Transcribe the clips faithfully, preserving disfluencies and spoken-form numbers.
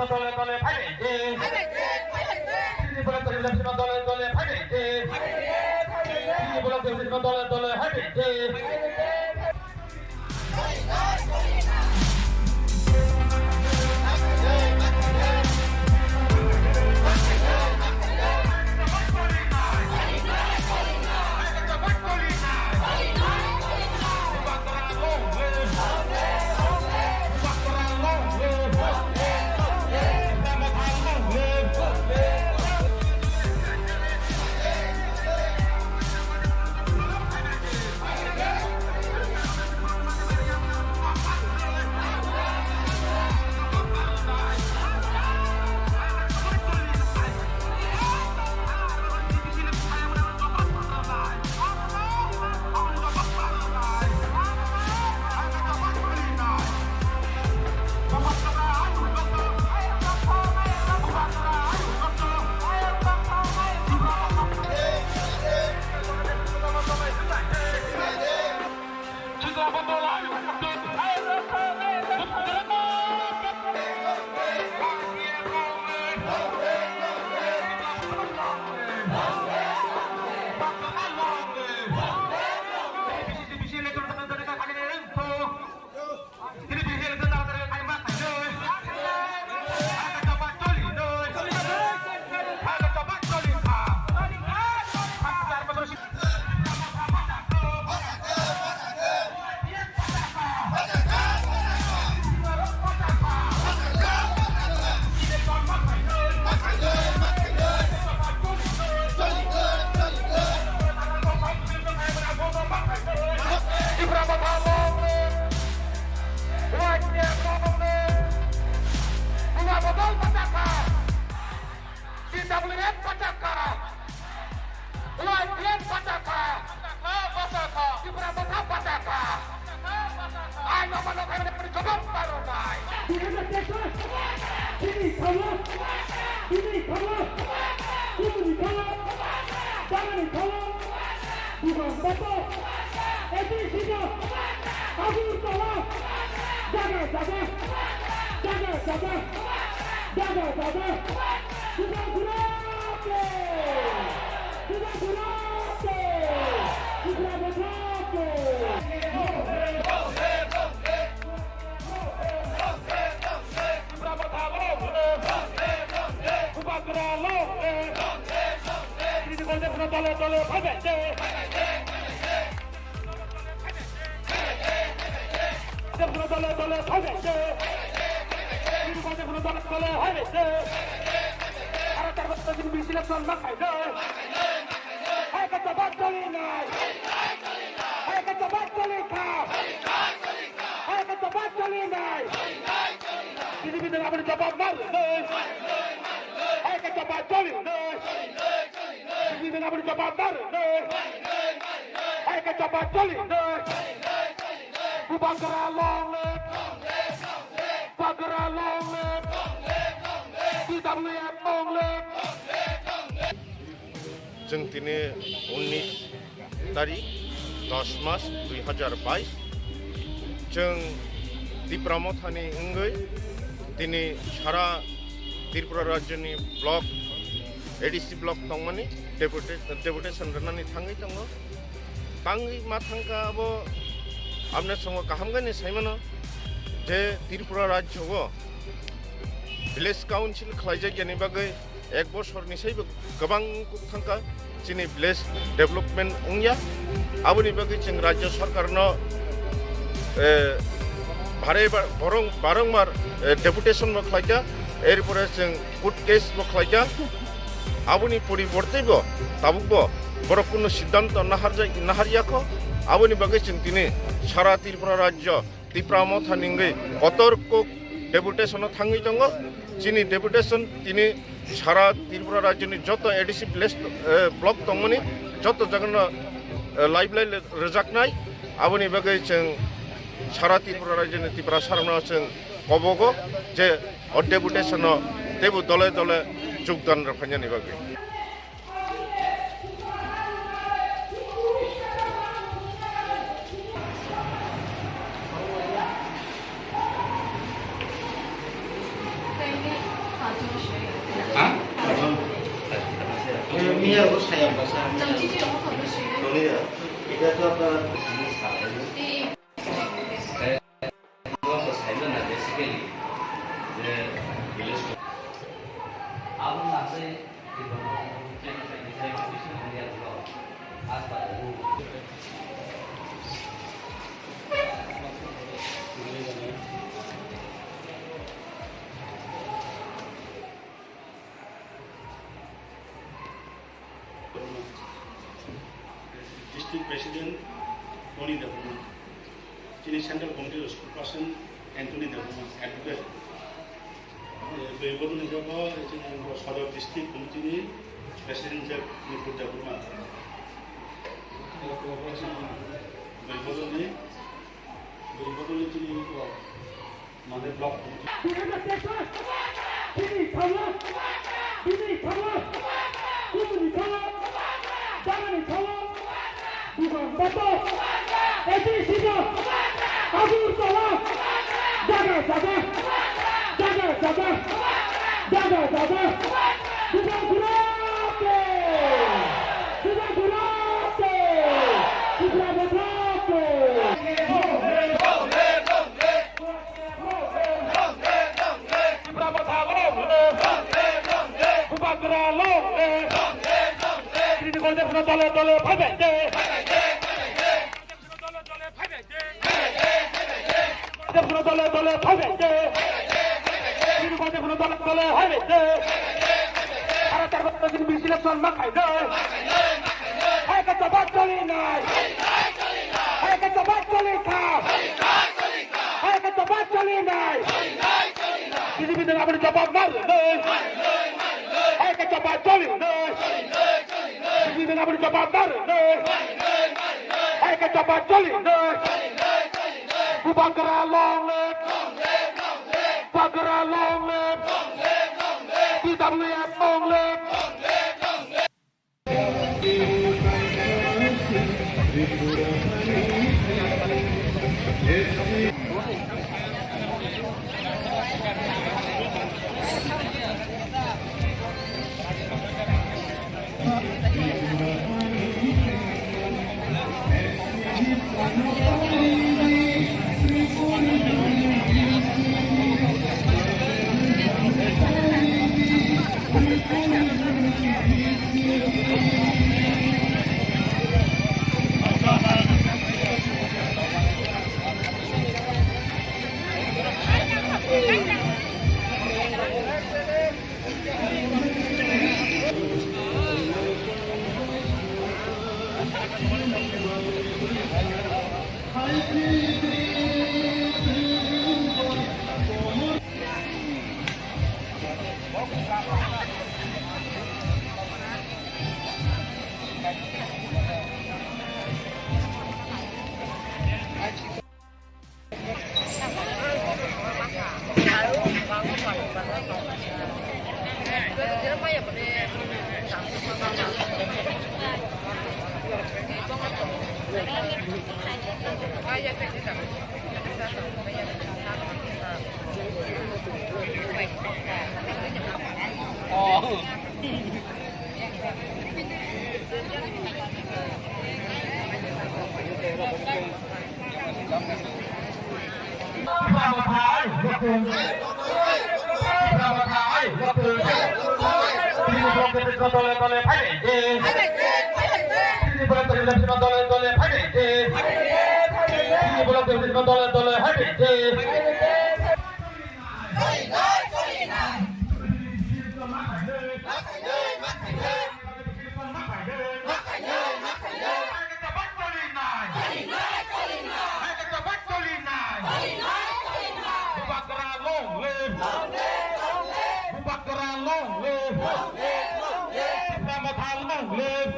Dole dole phai de. Dole dole phai de. T W F pachakha. Y T F pachakha. Pachakha, pachakha. Tripura Motha pachakha. Pachakha, pachakha. Aino mano khaimani jobab paronai. Bini khamu, bini khamu, bini khamu, bagani khamu, bugang bato, A D C no, Agartala, jaga jaga, jaga jaga, jaga jaga. Tripura Motha ke! Tripura Motha ke! Tripura Motha ke! Tripura Motha long live! Bubagra long live! Tripura Motha dole dole phaibai de! Dole, dole, dole, phaibai de. Dole, dole, phaibai de. Aro tar bosor jini bisi election ma khainai. Hai khe jobab choli nai. Hai khe jobab choli kha. Hai khe jobab choli nai. B J P nang aboni jobab ma rwnai. Hai khe jobab choli nai. Aboni jawab da rwdi. Hai khe jawab choli di. Bubagra long live. Bubagra long live. T W F long live. Chwng tini unnish tarik, dos mas dui hazar bais. Chwng Tipra Mothani wngwi tini sara Tripura rajyoni block, A D C block tongmani deputa-, deputation rwnani thangwi tongo. Tangwi ma thangkha abo, aboni songo kaham khe ni saimano je Tripura rajyo o village council khlaijakya ni bagwi ek bosor ni saibo kwbang kuk thangkha chini village development wngya. Aboni bagwi chwng rajyo sarkar no, eh, bare ba-, borong-, barongmar, eh, deputation bo khlaikha, erpore chwng court case bo khlaikha. Aboni poriborte bo tabuk bo borok kuno siddhanto naharjak-, naharyakho. Aboni bagwi chwng tini sara Tripura rajyo Tipra Motha ni wngwi kotor kuk deputation o thangwi tongo. Chini deputation tini sara Tripura rajyoni joto A D C village, eh, block tongmani joto jagano, eh, live live rwjaknai. Aboni bagwi chwng sara Tripura rajyoni Tiprasarokno chwng kobogo je o deputation o teibo dole dole jogdan rwphainani bagwi. District President Tony Debbarma, chini Central Committee Spokesperson Anthony Debbarma, Advocate, eh, Doibodol ni joto, eh, chini Sodor District Committee ni President Jack Nipur Debbarma, Doibodol ni, Doibodol ni chini, oh, Mane block. Bini thawa, bini thawa, kubuni thawa, dagani thawa, bugang bato, A D C no, Agartala, jaga jaga, jaga jaga, jaga jaga, bugang burate, bugang burate, bugang burate. Tipra Motha long live! Bubagra long live! Tini Gajra dole dole phaibai de! Gajra dole dole phaibai de! Tini Gajra dole dole phaibai de! Ara tar bata din bisi election ma khai de! Hai ka tobat choli nai! Hai ka tobat choli kha! Hai ka tobat choli nai! B J P dengan aboni jawab mar nai! Hai ka tobat choli nai! B J P dengan aboni jawab mar nai! Hai ka tobat choli nai! Bubagra long live! Bubagra long live! T W F long live! Dole dole phai de. Dole dole phai de. Dole dole phai de. Bubagra long live! Bubagra long live! Tipra Motha long live!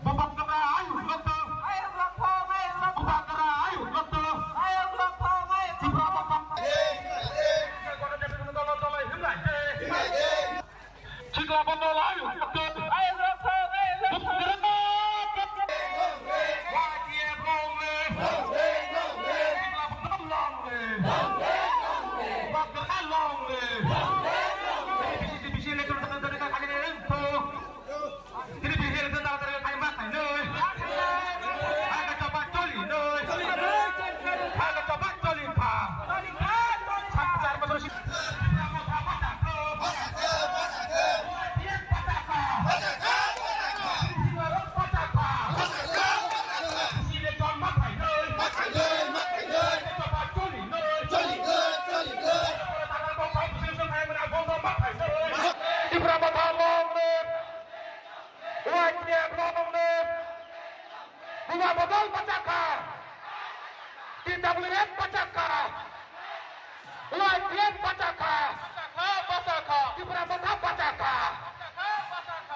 Bubagra ayuk loto. Bubagra ayuk loto. Tipra Motha. Sikla Bondol ayuk loto. Bubagra. Y T F long live. Sikla Bondol long live. Bubagra long live. Bisi bisi le tong tong tong tong. Tini bihir ke dal dari kai mak kai noi. Hai ke coba coli noi. Hai ke coba coli pa. Samsar betul sih. Tipra Motha long live. Y T F long live. Bubagra Bodol pachakha. T W F pachakha. Y T F pachakha. Tipra Motha pachakha.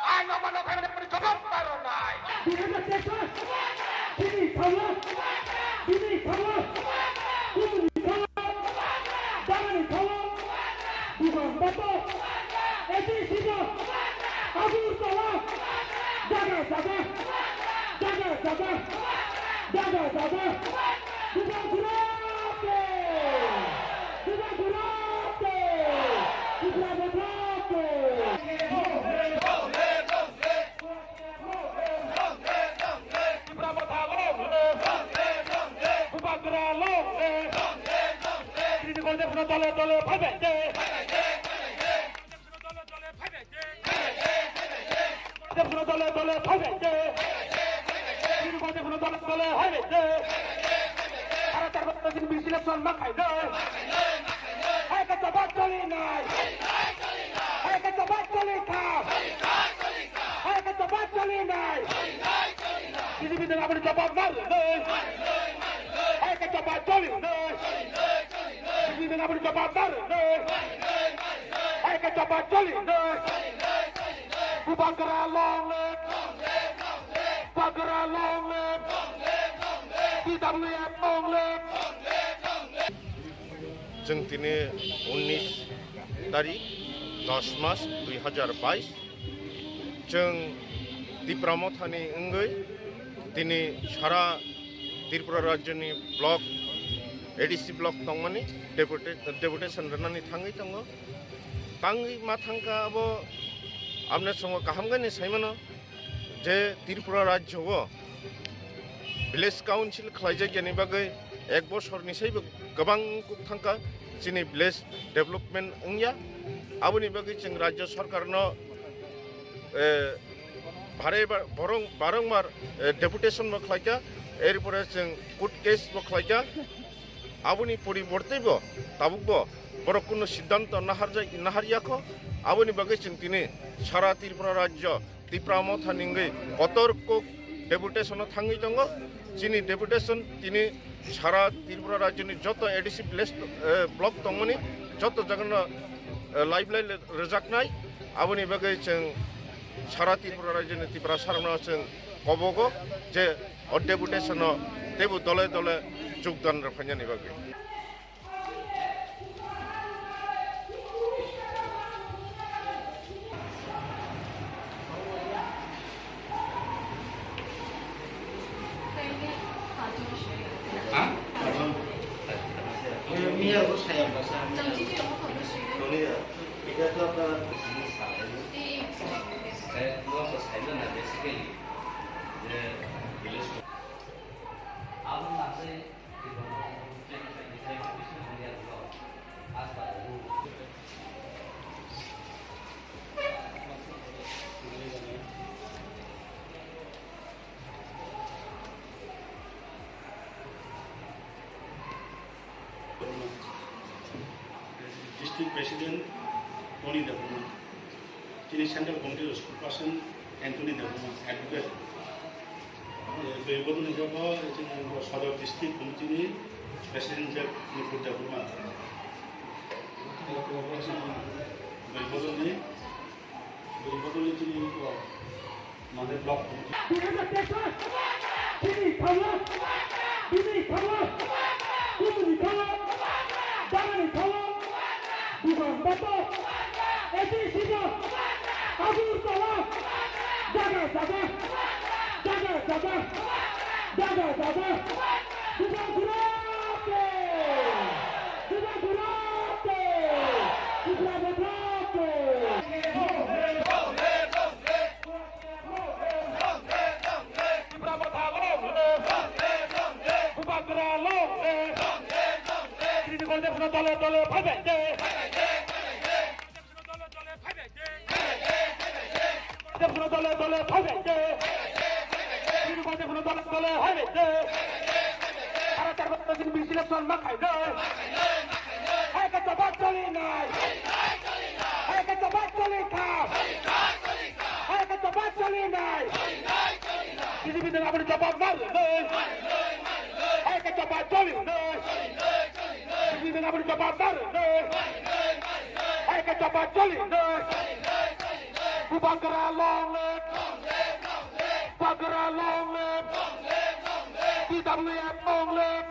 Ang no mano khaimani jobab maronai. Dui hajar teis chini thaula, chini thaula, chini thaula, chini thaula, bubagra bato, A D C no, Agartala, jaga jaga, jaga jaga, jaga jaga, bubagra ke, bubagra ke, bubagra ke. Tipra Motha long live! Bubagra long live! Tini Gurudevno dole dole phaibai de! Gurudevno dole dole phaibai de! Tini Gurudevno dole dole phaibai de! Sara char bojor tini bisi election ma khainai! Hai ke choba choli nai! Hai ke choba choli kha! Hai ke choba choli nai! B J P nang aboni jawab mar nai. Hai ke choba choli nai. B J P nang aboni jawab mar nai. Hai ke choba choli nai. Bubagra long live. Bubagra long live. T W F long live. Chwng tini unnish tarik, dos mas, dui hajar bais. Chwng Tipra Mothani wngwi tini sara Tripura rajyoni block, A D C block tongmani deputa-, deputation rwnani thangwi tongo. Tangwi ma thangkha abo, aboni songo kaham gani saimano je Tripura rajyo o village council khlaijak yani bagwi ek bosorni saibo kwbang kuk thangkha chini village development wngya. Aboni bagwi chwng rajyo sarkarno, eh, barai ba-, borong-, barongmar, eh, deputation bo khlaikha, erpore chwng court case bo khlaikha. Aboni poriborte bo tabuk bo borok kuno siddhanto naharjai-, naharyakho. Aboni bagwi chwng tini sara Tripura rajyo Tipra Motha ningwi kotor kok deputation o thangwi tongo. Chini deputation tini sara Tripura rajyoni joto A D C village, eh, block tongmani joto jagano, eh, lifeline rwjaknai, aboni bagwi chwng sara Tripura rajyoni Tiprasa rokno chwng kobogo je o deputation o teibo dole dole jogdan rwphainani bagwi. District President Tony Debbarma, chini Central Committee Spokesperson Anthony Debbarma, Advocate. Tei bodolni jogo chini Sodor District Committee ni President Nupur Debbarma. Tei bodolni, tei bodolni chini Mande block. Dui hajar teis chini thawo, bini thawo, kumuni thawo, dagani thawo, bugang bato, A D C bo, Agartala, jaga jaga, jaga jaga, jaga jaga, bugang gurate, bugang gurate, bugang gurate. Tipra Motha long live! Bubagra long live! Tini Gordep no dole dole phaibai de! Gordep no dole dole phaibai de! Tini Gordep no dole dole phaibai de! Ara char bata din bisi election ma khai de! Hai ka toba choli nai! Hai ka toba choli kha! Hai ka toba choli nai. B J P dang aboni jawab mar nai. Hai ka toba choli nai. B J P dang aboni jawab mar nai. Hai ka toba choli nai. Bubagra long live. Bubagra long live. T W F long live.